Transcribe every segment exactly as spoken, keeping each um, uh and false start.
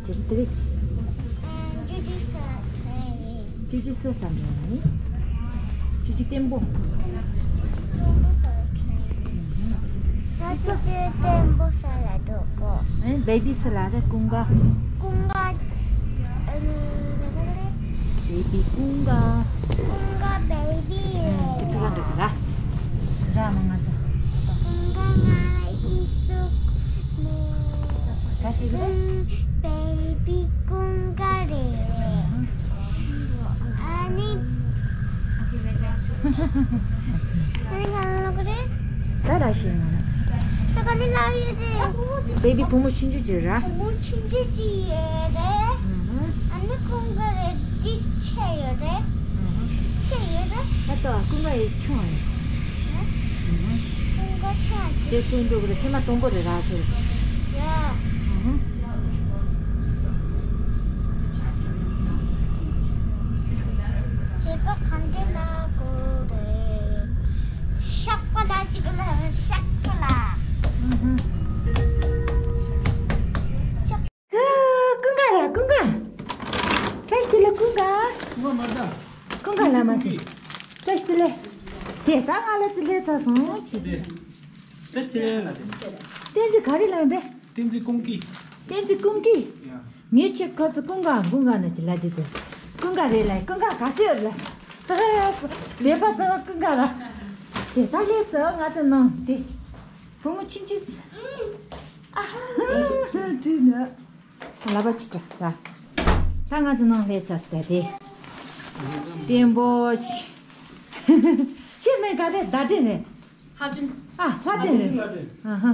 དེ་རེད། ཅི་ཅི་ས་ས་ས་ནི། ཅི་ཅི་བརྟན་པོ། ཅི་ཅི་བརྟན་པོ་ས་ས་ཁྲེ། ང་ཅི་ཅི་བརྟན་པོ་ས་ལ་འགྲོ་གོ། ཨེ་བེ་བི་ས་ལ་རེད། ཀུན་དགའ། ཀུན་དགའ། ཨ་ནི་ལ་ལ་རེད། བེ་བི་ཀུན་དགའ། ཀུན་དགའ་བེ་བི་རེད། དེ་ཀུན་དགའ་འགྲོ་གི་ར། ར་མ་ང་ཚོ། ཀུན་དགའ་ང་ཨི་སུ་ནི། ད་ཅི་རེད། བེ་བི་ཀུན་དགའ་རེད། ཨ་ནི། ཨ་ནི་གང་ལོག་རེད། ད་ར་ཤེས་ང་། ད་ག་ནི་ལ་ཡོད་རེད། བེ་བི་བུ་མོ་ཆུང་ཆུང་ཅིག་ར། བུ་མོ་ཆུང་ཆུང་ཅིག་ཡོད་རེད། ཨ་ནི་ཁོང་ག་རེད། འདི་ཆེ་ཡོད་རེད། ཆེ་ཡོད་རེད། ད་ལྟ་ཀུན་དགའ་ཡི་ཆུང་བ་ཡོད། ཀུན་དགའ་ཆུང་བ་དེ་ཀུན་འགྲོ་གི་རེད། ཐེངས་མ་དང་པོ་རེད་ར་ཆེ་རེད། ཡ། བྱེད་པ་གང་འདྲ་ལ་གོ་རེད། ཤག་པ་ལ་ཅིག་ལ་ཤག་པ་ལ། ཀུན་དགའ་ར་ཀུན་དགའ། བཀྲ་ཤིས་བདེ་ལེགས་ཀུན་དགའ། ཀུན་དགའ་མ་རེད་ད། ཀུན་དགའ་ལ་མ་ཟེར། བཀྲ་ཤིས་བདེ་ལེགས། དེ་ད་ང་ལ་ཙི་ལས་ཚ་སོང་ཅི། བཀྲ་ཤིས་བདེ་ལེགས་ལ་དེ། བསྟན་འཛིན་ག་རེ་ལ་ཡིན་པས། བསྟན་འཛིན་ཀུན་དགའ། བསྟན་འཛིན་ཀུན་དགའ། ཡ། ངའི་ཆེ་ཁ་ཚོ་ཀུན་དགའ་ཀུན་དགའ་ན་ཅི་ལ་དེ་ཚོ། ཀུན་དགའ་རེད་ལ་ཀུན་དགའ་ག་ཚོད་ཡོད་ལ། བོད་པ་ཚང་མ་ཀུན་དགའ་ལ། དེ་ད་ལས་སོ་ང་ཚོ་ནང་དེ། བུ་མོ་ཆུང་ཆུང་། ཨ་ཧ་ཧ་ཧ་དྲིས་ནི། ལབ་པ་ཅི་དྲག་ལ། ད་ང་ཚོ་ནང་སླེབས་ཚར་སོང་ད་དེ། བརྟན་པོ་ཆེ། ཁྱེད་མིང་ག་རེ་ཟླ་སྒྲོན་རེད། ལྷ་སྒྲོན། ཨ་ལྷ་སྒྲོན་རེད། ལྷ་སྒྲོན། ཨ་ཧ་ཧ།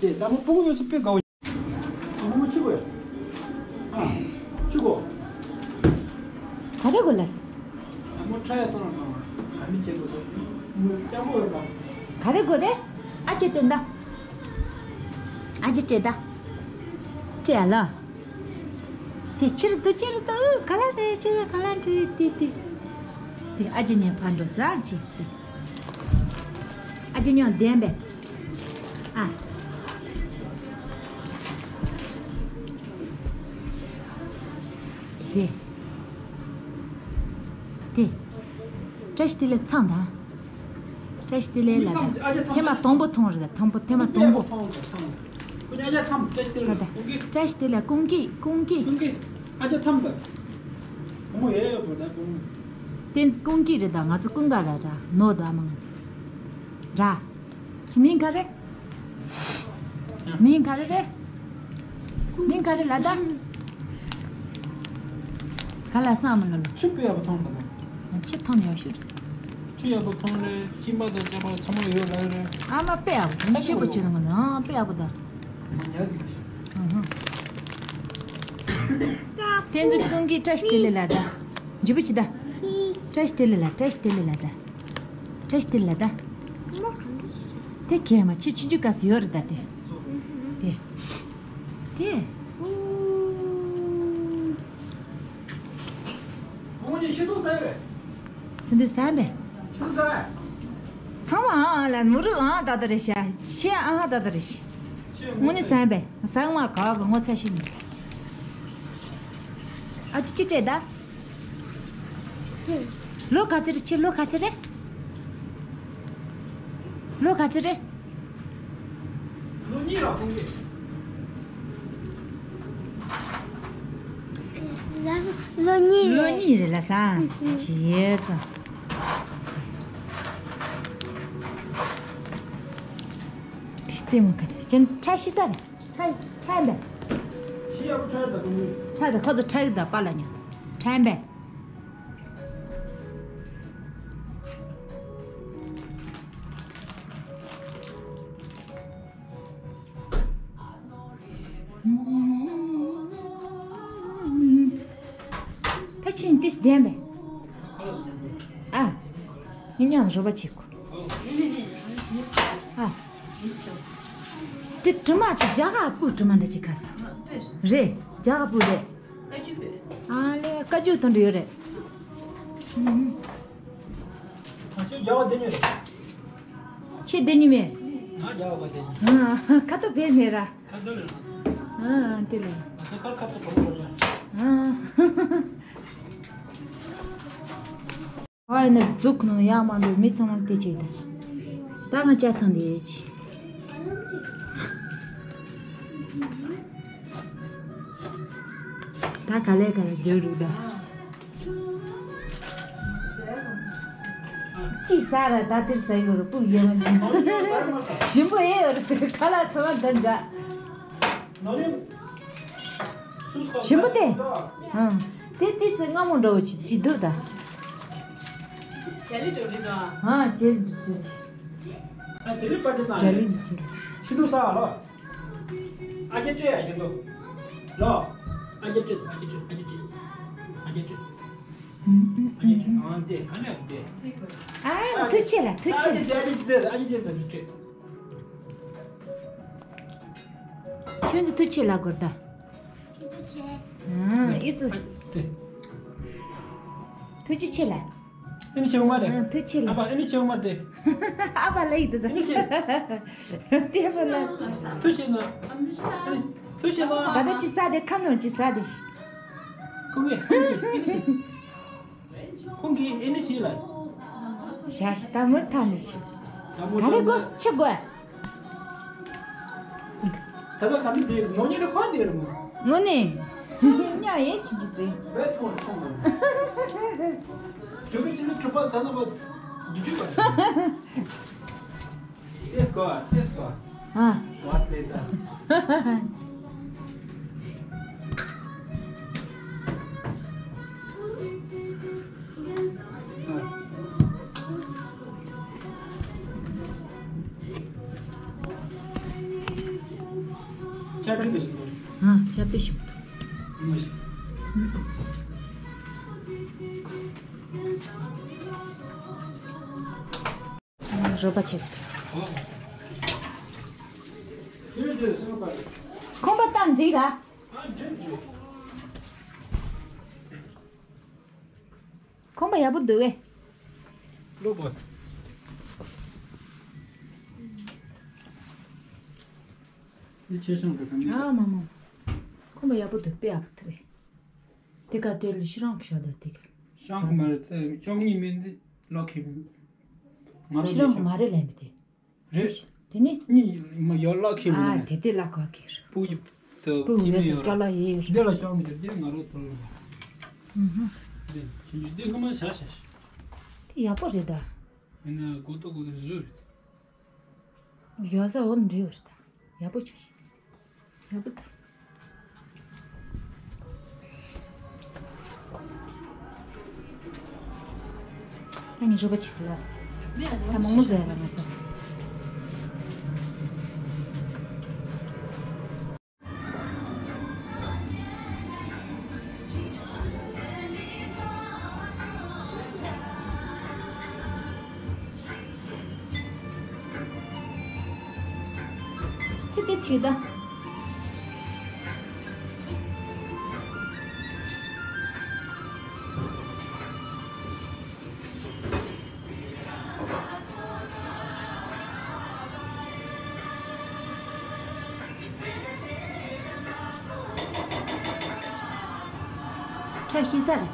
དེ་ད་མོ་སྤུ་གུ་ཡོད་ཚོ་དཔེ་དགའ་བོ། སྤུ་གུ་ཆུ་གོ། ཨ་ཆུ་གོ། ག་རེ་དགོས་ལ། ད་མོ་ཁྲ་ཡ་སོང་ལ་གང་བ་ག་མི་བྱེད་དགོས་སོ། སྤྱང་པོ་ཡོད་པ། ག་རེ་དགོས་རེད། ཨ་ཅེ་དེ་འདྲ། ཨ་ཅེ་སྤྲད་ད། སྤྲད་ཡ་ལ། དེ་ཕྱིར་དུ་ཕྱིར་དུ་ག་ལ་རེད་ཕྱིར་ག་ལ་འདྲི་དེ་དེ། དེ་ཨ་ཅེ་ཉན་ཕར་འགྲོ་ཟ་ཅེ་དེ། ཨ་ཅེ་ཉོན་བདེན་པས། ཨ། དེ། དེ། བཀྲ་ཤིས་བདེ་ལེགས་ཐང་ད། བཀྲ་ཤིས་བདེ་ལེགས་ལ་ད། ཐེངས་མ་དང་པོ་མཐོང་རེད་ད་དང་པོ་ཐེངས་མ་དང་པོ། ད་ད། བཀྲ་ཤིས་བདེ་ལེགས་ཀུན་དགའ་ཀུན་དགའ། བསྟན་ཀུན་དགའ་རེད་ད་ང་ཚོ་ཀུན་དགའ་ར་ར་ནོ་ད་མ་ང་ཚོ། ར། ཁྱེད་མིང་ག་རེ། མིང་ག་རེ་རེད། མིང་ག་རེ་ལ་ད། ག་ལ་སང་མ་ལ་ལ། ཆུ་དཔེ་ཡག་པོ་མཐོང་དང་། ཆུ་མཐོང་ཡག་ཤོས་རེད། ཆུ་ཡག་པོ་མཐོང་རེད། སྐྱིད་པ་དང་སྐྱིད་པ་ཚང་མ་ཡོད་ལ་རེད། ཨ་མ་དཔེ་ཡག་པོ་ཆེ་པོ་ཆེ་ནང་ང་ན་དཔེ་ཡག་པོ་ད། མ་ཉར་གི་མ་ཤེས། ཨ་ཧ། བསྟན་འཛིན་ཀུན་དགའ་བཀྲ་ཤིས་བདེ་ལེགས་ལ་ད། འཇུ་བུ་ཅི་ད། བཀྲ་ཤིས་བདེ་ལེགས་ལ་བཀྲ་ཤིས་བདེ་ལེགས་ལ་ད། བཀྲ་ཤིས་བདེ་ལེགས་ལ་ད། དེ་གས་མ་ཆེ་ཆུང་ཆུང་ག་སི་ཡོད་རེད་ད་དེ། དེ། དེ། ཨུ། ཁོང་གཉིས་ཤི་དུས་ཟ་རེད། ཟིན་དུས་ཟ་མེད། ཤི་དུས་ཟ་རེད། ཚང་མ་ཨང་ལ་མུ་རུ་ཨང་ད་ད་རེད་ཤ། ཤི་ཨང་ད་ད་རེད་ཤ། དངོས་གནས་ཟ་མེད། ཟ་མ་ག་གི་ངོ་ཚ་ཤི་མེད། ཨ་ཅི་ཅི་སྤྲད་ད། ལོ་ག་ཚོད་རེད་ཁྱེད་ལོ་ག་ཚོད་རེད། ལོ་ག་ཚོད་རེད། ལོ་གཉིས་ལ་ཁོང་གིས། ལོ་གཉིས་ལོ་རེད། གཉིས་རེད་ལ་ས། ཞེས་ཙང་། ལྟད་མོ་ག་རེ་ཅན་ཁྲ་ཤི་ས་རེད། ཁྲ་ཁྲ་འདི། ཤི་ཡག་པོ་ཁྲ་ཡག་ད་ཁོང་གིས། ཁྲ་འདི་ཁོ་ཚོ་ཁྲ་ཡག་ད་པ་ལ་ཉོ། ཁྲ་འདི། ད་ཕྱིན་ཏིས་བདེན་པས། ཨ། མི་ཉག་རོ་པ་ཆེ་གོ། ཨ། དེ་དྲི་མ་དེ་རྒྱ་གར་སྤུ་དྲི་མ་འདྲ་ཅིག་ཁ་ས། རེད། རྒྱ་གར་སྤུ་རེད། ཨ་ལེ་བཀའ་བརྒྱུད་དང་འདྲ་ཡོད་རེད། ཁྱོད་རྒྱ་གར་བསྡད་ཉོ་རེད། ཁྱེད་བསྡད་ཉོ་མེད། ང་རྒྱ་གར་བསྡད་ཉོ། ཁ་ཐུག་བས་མེད་ར། ཁ་ཐུག་ལ། ཨ་དེ་ལ། ཨ། ཨ་ནི་འཛུགས་ནོ་ཡ་མ་འགྲོ་མི་ཚང་མ་དེ་བྱེད་དང་། ད་ང་ཅག་ཐང་དེ་ཡེ་ཆི། ད་ག་ལེ་ག་ལེ་རྒྱག་རུག་ད། ཅི་ཟ་ར་ད་དེར་ཟ་ཡོད་རུ་སྤུ་ཡོད་མ་ཞིམ་པོ་ཡེ་ཡོད་རུ་ཁ་ལག་ཚང་མ་འདི་འདྲ། ཞིམ་པོ་དེ། ཨང་། དེ་དེ་ཚེ་སྔ་མོ་འདྲ་བོ་ཅིག་ཅིག་འདུག་ད། ཨང་། ཇེ་ལི་འདྲ་ཅིག་རེད། ཇེ་ལི་འདྲ་ཅིག་རེད། ཨ་རྒྱ་སྤྲད། ཨ་རྒྱ་སྤྲད། ཨ་རྒྱ་སྤྲད། ཨ་རྒྱ་སྤྲད། ཨ་རྒྱ་སྤྲད། ཨ་རྒྱ་སྤྲད། ཨ་རྒྱ་སྤྲད། ཨང་། དེ་ག་ནས་དེ། ཨ་ཐུགས་ཆེ་ལ་ཐུགས་ཆེ། ཨ་རྒྱ་སྤྲད། ཨ་རྒྱ་སྤྲད། ཨ་རྒྱ་སྤྲད། ཁྱོད་ཚོ་ཐུགས་ཆེ་ལ་གོར་ད། ཨ་ཨི་ཚོ། དེ། ཐུགས་རྗེ་ཆེ་ལ། ཨེ་ནི་ཆེ་བ་མ་རེད། ཨ་ཐུགས་ཆེ་ལ། ཨ་ཕ་ཨེ་ནི་ཆེ་བ་མ་རེད། ཨ་ཕ་ལ་ཡི་དུ་ད། ཨེ་ནི་ཆེ། དེ་ཕ་ལ། ཐུགས་ཆེ་ན། ཨེ་ནི་ཐུགས་ཆེ་ན། ད་ད་ཅི་ས་དེ་ཁ་ནོར་ཅི་ས་དེ། ཁོང་གིས་ཨེ་ནི་ཆེ། ཁོང་གིས་ཨེ་ནི་ཆེ་ལ། ཞག་ཞི་ད་མུ་ཐ་ནི་ཆེ། ད་མུ་ད་རེ་ཐ་གོ་ནི་ཆེ་གོ། ད་ལྟ་ག་ནི་དེ་ནོ་ཉེ་རེ་ཁོ་དེ་རེ་མོ། ངོ་ནས། ཉ་ཡེ་ཆི་ཆི་དེ། བས་ཐོང་ཐོང་མོ། ཇོ་གི་ཆི་ཆི་གྲུབ་པ་ད་ནི་བ་ཇུ་ཇུ་བ། ཏེས་གོ་ཏེས་གོ། ཨ། བ་ཏེ་ད། ཆ་ཏི་ཏི། ཨ་ཆ་པེ་ཤུག་ཏུ། རོ་པ་ཆེ། ཁོང་པ་ཏང་འདི་ར། ཁོང་པ་ཡག་པོ་འདུག་བས། ལོ་པ། འདི་ཆེ་ཤང་དུ་གང་ཡིན། ཨ་མ་མ། ཁོང་པ་ཡག་པོ་འདུག་དཔེ་ཡག་པོ་འདུག་བས། དེ་ག་དེ་ལ་ཤི་རང་གི་ཤ་ད་དེ་ག་ཤང་གི་མ་རེད་དེ་ཤང་གཉིས་མིན་དེ་ལོ་ཁེ་བུ། ང་རོ་ཤི་རང་གི་མ་རེད་ལན་པ་དེ། རེད། དེ་ནི། གཉིས་མ་ཡོད་ལ་ཁེ་ཨ་ལ་དེ་དེ་ལ་ག་ཁེ་རེད། སྤུ་གི་དུ་སྤུ་གི་ཡོད་ཡོད་ཙམ་སྐྲ་ལ་ཡོད་ཡོད་རེད། འདི་ལ་ཤོག་མི་འདུག་འདི་ང་རོ་ཐོར། ཨུ་ཧུ། འདི་ཁྱོད་ཀྱི་འདི་སྔོན་མ་བྱ་བྱ་ཞིག་དེ་ཡག་པོ་རེད་ད། ཡིན་ན་གོ་ཏོ་གོ་ཏོ་བཟོས་རེད། ཡོད་ས་འོ་འདྲི་ཡོད་རེད་ད། ཡག་པོ་ཆགས་ཤིག་ཡག་པོ་འདུག་ཨ་ནི་རུ་པ་ཆིག་ལོ། ད་མང་མོ་བཟོས་ལ་ང་ཚོ། ཚིག་དེ་ཆེ་ད། ཁྲ་ཤི་ས་རེད།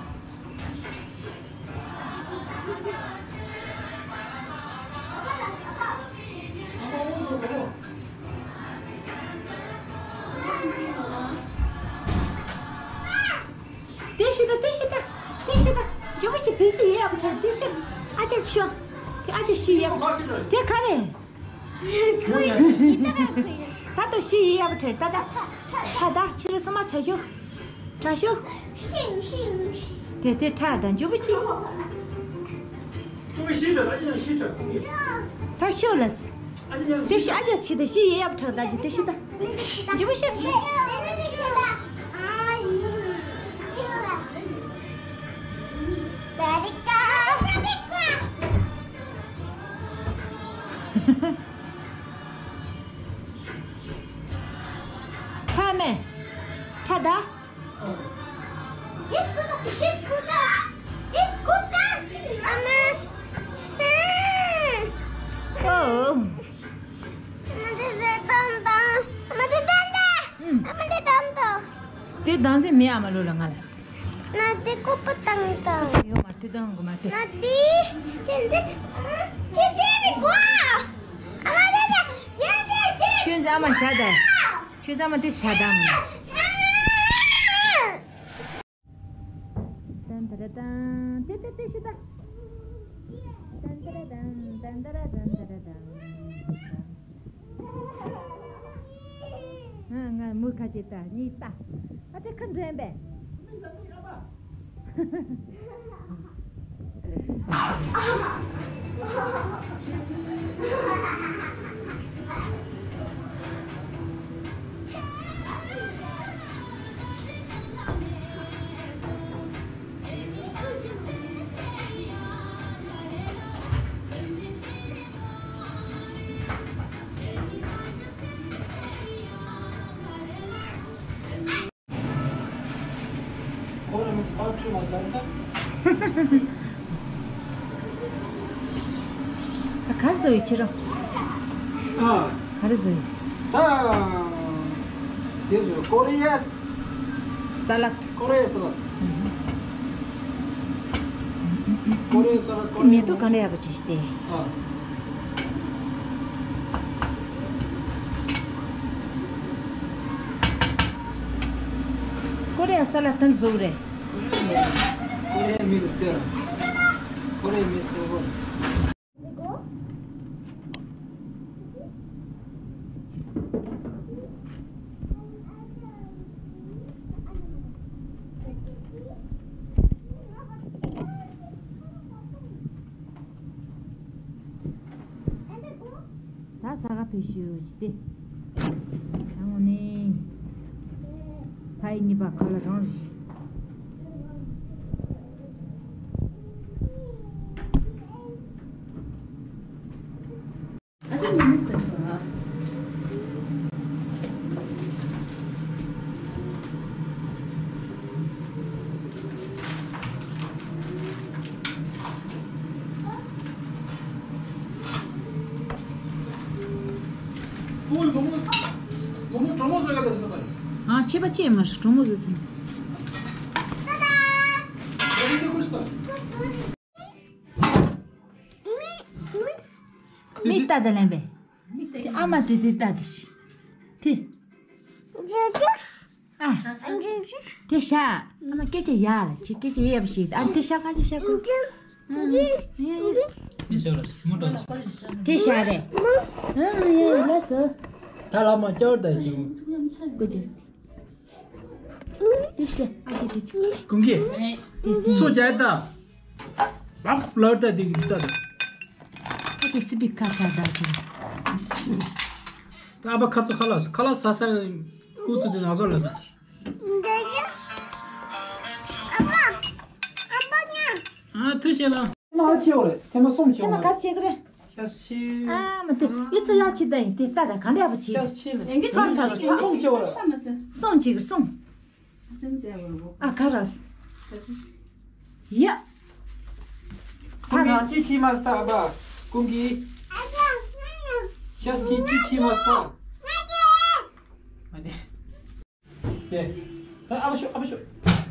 དེ་ཤི་ད་དེ་ཤི་ད་དེ་ཤི་ད། ཇོ་མོ་ཆེ་བེ་ཤི་ཡེ་ཡག་པོ་ཆགས་དེ་ཤི། ཨ་ཅག་ཤོ། དེ་ཨ་ཅག་ཤི་ཡག་པོ་ཆགས་དེ་ག་རེད། ད་ལྟ་ཤི་ཡེ་ཡག་པོ་ཆགས་ད་ད། ཁྲ་ད་ཁྱེད་རང་སོ་མ་ཁྲ་ཤོ། ཁྲ་ཤོ། དེ་དེ་ཁྲ་ད་ཇོ་མོ་ཆེ། ད་ཤོ་ལ། དེ་ཤི་ཨ་ཅག་ཤི་ད་ཤི་ཡེ་ཡག་པོ་ཆགས་ད་ཇི་དེ་ཤི་ད། ཇོ་མོ་ཤི། ཁྲ་མེ། ཁྲ་ད། ཨོ། དེ་བདག་འཛིན་མེད་ཨ་མ་ལོ་ལ་ང་ལ། ན་དེ་ཀོ་པ་བཏང་བཏང་། ཡོད་མ་དེ་བཏང་གོ་མ་དེ། ན་དེ་དེ་འདི་ཁྱེད་དེ་རེད་གོ། ཨ་མ་དེ་དེ་ཁྱེད་དེ་དེ། ཁྱོད་ཨ་མ་ཤ་ད། ཁྱོད་ཨ་མ་དེ་ཤ་ད་མ། ཏན་ཏ་ར་ཏན། ཏེ་ཏེ་ཏེ་ཤི་ད། ཏན་ཏ་ར་ཏན། ཏན་ཏ་ར་ཏན་ཏ་ར་ཏན། ང་ང་མུ་ཁ་ཅེ་ད་གཉིས་ད། ཨ་ཏེ་ཁ་འདྲེན་པས། ག་རེ་བཟོ་ཡི་ཁྱེད་རང་། ཨ། ག་རེ་བཟོ་ཡི། ད། དེ་བཟོ་ཀོ་རི་ཡ། ས་ལད། ཀོ་རི་ཡ་ས་ལད། ཀོ་རི་ཡ་ས་ལད། ཀོ་རི་ཡ། མེ་ཏོག་ག་འདྲ་ཡག་པོ་བྱས་ཤིག་སྟེ། ཨ། ཀོ་རི་ཡ་ས་ལད་དོན་བཟོ་རེད། ཀོ་རི་ཡ་མི་རེད་ཟེར། ཀོ་རི་ཡ་མི་ཟེར་གོ། ད་ས་ག་ཕེབས་ཤོག་ཅི་སྟེ། ད་དངོས་གནས། ཕ་ཡི་གཉིས་པ་ཁ་ལ་རང་རེད། ཨ། ཆེ་བ་ཆེ་མ་གྲོ་མོ་བཟོས་ཟིན། མིག་ལྟ་དང་ལེན་པས། དེ་ཨ་མ་དེ་དེ་ལྟ་དེ་ཤི། དེ། ཨ། དེ་ཤ། ཨ་མ་སྐད་ཆ་ཡག་ལ་ཅི་སྐད་ཆ་ཡག་པ་ཞིག་ཨ་དེ་ཤ་ག་ཅི་ཤ་གོ། དེ་ཤ་རེད། ཨ་ཡ་ལ་སོ། ད་ལ་མ་སྐྱོར་ད་ཡིན། ཀུ་ཅི། དེ་ཤ་ཨ་དེ་དེ་ཅི། ཀུན་གྱི། དེ་སོ་རྒྱལ་ད། ལབ་ལབ་ད་དེ་གི་ད། ཨ་དེ་སི་པི་ཁ་ཁ་ད་ཅི། ད་ཨ་ཕ་ཁ་ཚོ་ཁ་ལག་ཁ་ལག་ཟ་ས་ཀུ་ཚོ་དེ་ན་ག་ལ་ཟ། ཨ་ཕ། ཨ་ཕ་ང་། ཨ་ཐུགས་ཆེ་ལ། མ་ཆེ་བ་རེད་ཐེ་མ་སོམ་ཆེ་བ་ཐེ་མ་ག་ཆེ་གི་རེད། ཤ་ཆེ། ཨ་མ་དེ་ཡི་ཚོ་ཡ་ཆེ་ད་ཡིན་དེ་ལྟ་ད་ག་འདྲ་ཡག་པོ་ཆེ། ཤ་ཆེ་ལ། སོམ་ཆེ་གི་སོམ་ཆེ་བ་རེད། སོམ་ཆེ་གི་སོམ། ཨ་ག་ར། ཡ། ད་ར། ཀུན་གྱིས་ཅི་མ་སྟ་བ། ཀུན་གྱིས། ཤ་ཆེ་ཅི་ཅི་མ་སྟ། མ་དེ། དེ། ད་ཨ་ཕ་ཤོག་ཨ་ཕ་ཤོག་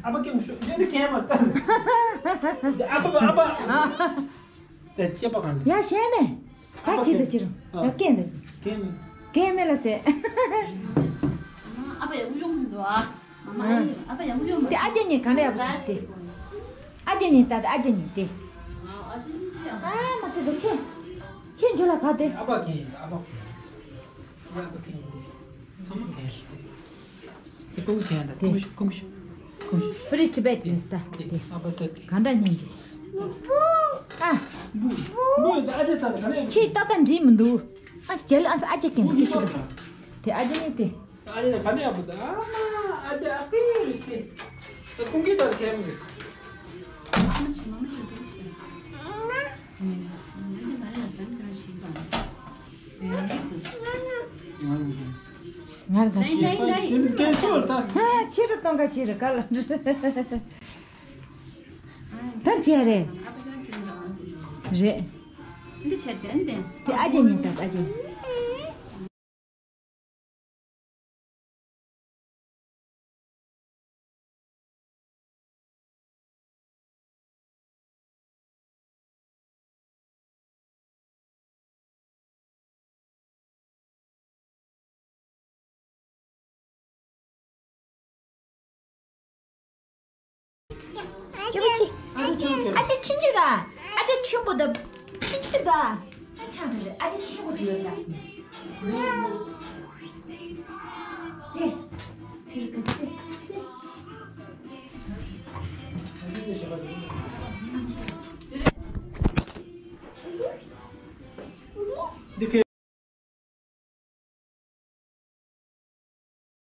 ཨ་ཕ་སྐད་མ་ཤོག་ཡ་ནི་སྐད་མ་ལྟ། ཨ་ཕ་ཨ་ཕ། དེ་སྐྱེས་པ་གང་། ཡ་ཤེས་མེད། ད་ཅི་འདི་ཕྱིར་ཡ་སྐད་འདི། སྐད་མེད། སྐད་མེད་ལ་ཟེར། ཨ་ཕ་ཡག་པོ་ཡོང་མི་འདུག་ཨ། ཨ་ཕ་ཡག་པོ་ཡོང་མི་འདུག་དེ་ཨ་ཅེ་གཉིས་ག་འདྲ་ཡག་པོ་ཅིག་དེ། ཨ་ཅེ་གཉིས་ད་དེ་ཨ་ཅེ་གཉིས་དེ། ཨ་མ་དེ་དེ་ཆེ། ཆེ་འཇོ་ལ་ག་དེ། ཨ་ཕ་གི་ཨ་ཕ་གི། ཡག་པོ་གི་འདི། ཚང་མ་གི་འདི། དེ་ཀུང་ཤ་ཡང་ད་ཀུང་ཤ་ཀུང་ཤ་ཀུང་ཤ། Free Tibet Miss ད་དེ། ཨ་ཕ་ད་དེ། ག་འདྲ་སྙན་གྱི། ཨ། འབུ། འབུ་ད་ཨ་ཅེ་ད་ག་ནས། ཆེ་ཏག་ཏག་འདྲིས་མི་འདུག་ཨ་ཅེ་ལ་ཨ་ཨ་ཅེ་ཀན་འབུ་གི་ཤི་ད། དེ་ཨ་ཅེ་ནི་དེ། ཨ་ཅེ་ནི་ག་ནས་ཨ་བུ་ད་ཨ་མ་ཨ་ཅེ་ཨ་ཀི་རི་སི་ད་ཀུང་གི་ད་ཁེམ་གི། ང་ལ་ད་ཅི། ཧ་ཕྱི་རུ་གཏོང་ག་ཕྱི་རུ་ག་ལ་འདྲི། ད་ཅི་རེད། རེད། དེ་ཨ་ཅེ་ཉིད་ད་ཨ་ཅེ། སྐྱོ་པོ་ཆེ། ཨ་ཅེ་ཆུང་ཆུང་ར། ཨ་ཅེ་ཆེན་པོ་དང་། ཆུང་ཆུང་དང་། ཨ་ཅེ་ཆེན་པོ་ཅིག་ཡོད་ད། དེ། དེ་ག་ཚོད།